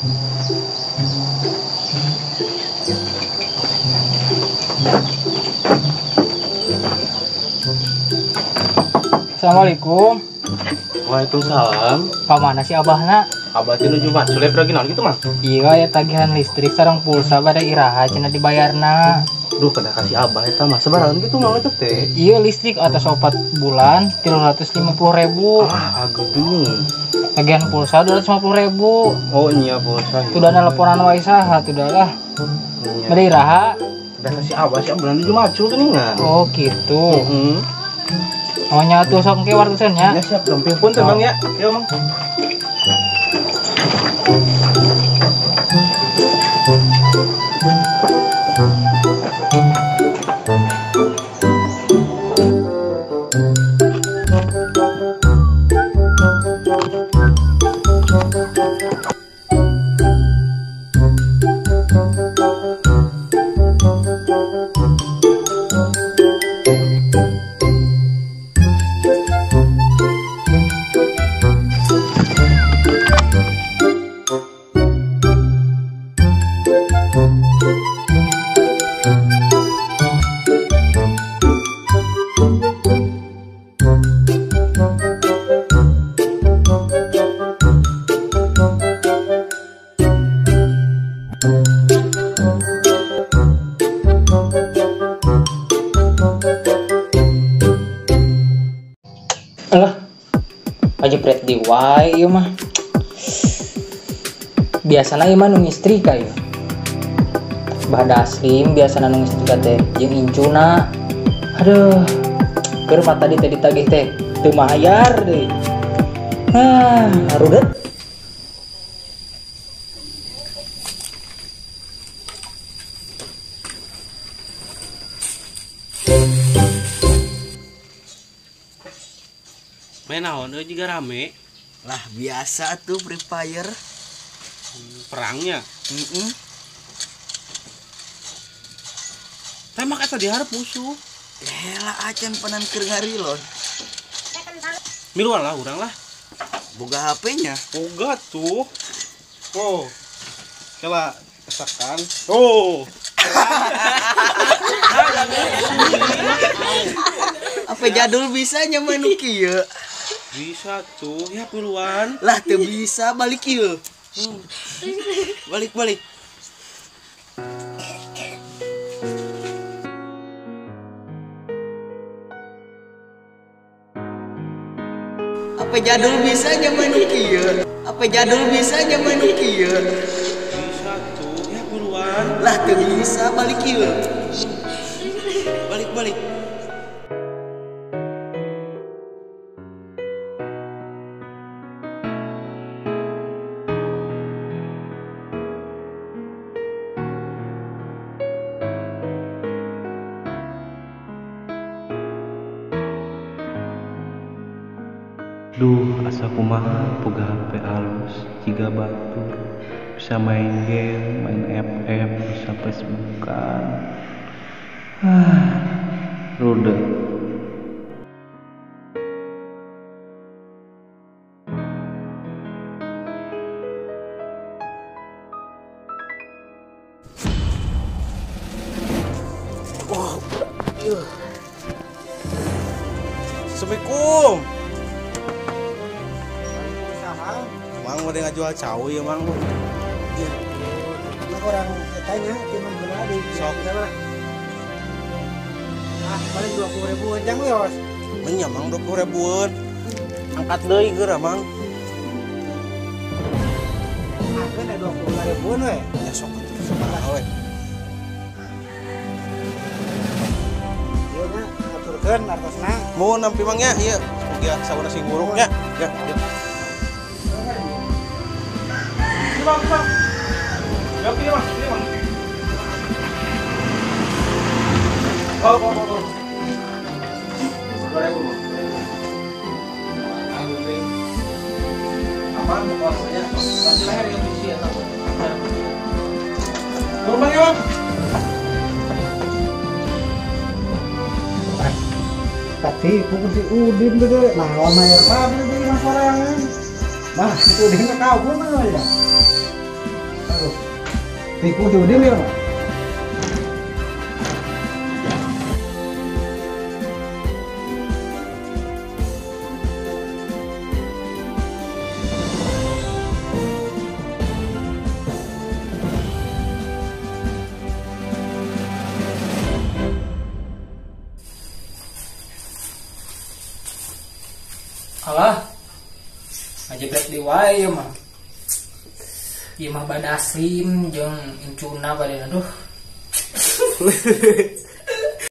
Assalamualaikum. Waalaikumsalam. Ka mana sih abahna? Abah teh nuju macul lagi naon kitu mah? Iya ya tagihan listrik sareng pulsa bade iraha cenah dibayarna. Duh kada kasih abah eta mah sabaraha kitu mah eta teh? Iya listrik atas 4 bulan 350.000. Ah ageung. Tagihan pulsa 250.000. Oh iya pulsa. Tuh dana laporan wae saha tuh lah. Bade iraha? Kada kasih abah sih abah nuju macul geuningan. Oh gitu. Heeh. Oh nya tuh sok engke wartosan nya. Ya siap gampil pun teh Bang ya. Yo Mang. Alah, pajepret di wae ieu mah. Biasana ieu mah nu ngistrika ieu. Bah Daslim biasana nu ngistrika teh jeung incuna. Aduh, keur mah tadi teh ditagih teh teu mayar deui. Ah, rudet. Main naon euy jiga rame. Lah biasa tuh Free Fire. Perangnya. Heeh. Tembak eta dihareup musuh. Elah acan panan keur ngarilon. Miluan lah urang lah. Boga HP-nya. Boga tuh. Oh. Kela kesakan. Oh. Apa jadul bisa nya main nu kieu? Bisa tuh, ya miluan. Lah teu bisa balik ieu. Balik balik. Apa jadul bisa nya main nu kieu? Apa jadul bisa nya main nu kieu? Bisa tuh, ya miluan. Lah teu bisa balik ieu. Balik balik. Duh, asa kumaha boga HP alus jiga batur, bisa main game, main FM, bisa Facebookan. Ah, rudet. Oh, Assalamualaikum. Mang udah ngajual cau ya mang. Iya. Nah, orang tanya ti mang benar di sok. Ah, paling 20.000 jang wios. Nya mang 20.000-an. Angkat deui geura mang. Ah, keun 25.000-an we. Ya sok atuh sabaraha we. Ieu nya ngaturkeun artosna. Mun nampi mang nya ieu. Mugia sauna sing buruk nya. Ya, ya. Bang, bang. Ya, pilih, Bang. Pilih, Bang. Oh, oh, oh, oh. 2.000, Bang. Apaan pokoknya? Pasti leher yang kunci atau turun, Bang, ya, Bang. Tadi pukul si Udin gede. Nah, mayar pabrik di mas sorangan. Bah, itu Udin kabur mah ya. Riku si Udin ya mah. Alah, ngajebret di wae ieu mah. Ieu mah Badaslim jeung incuna bade aduh.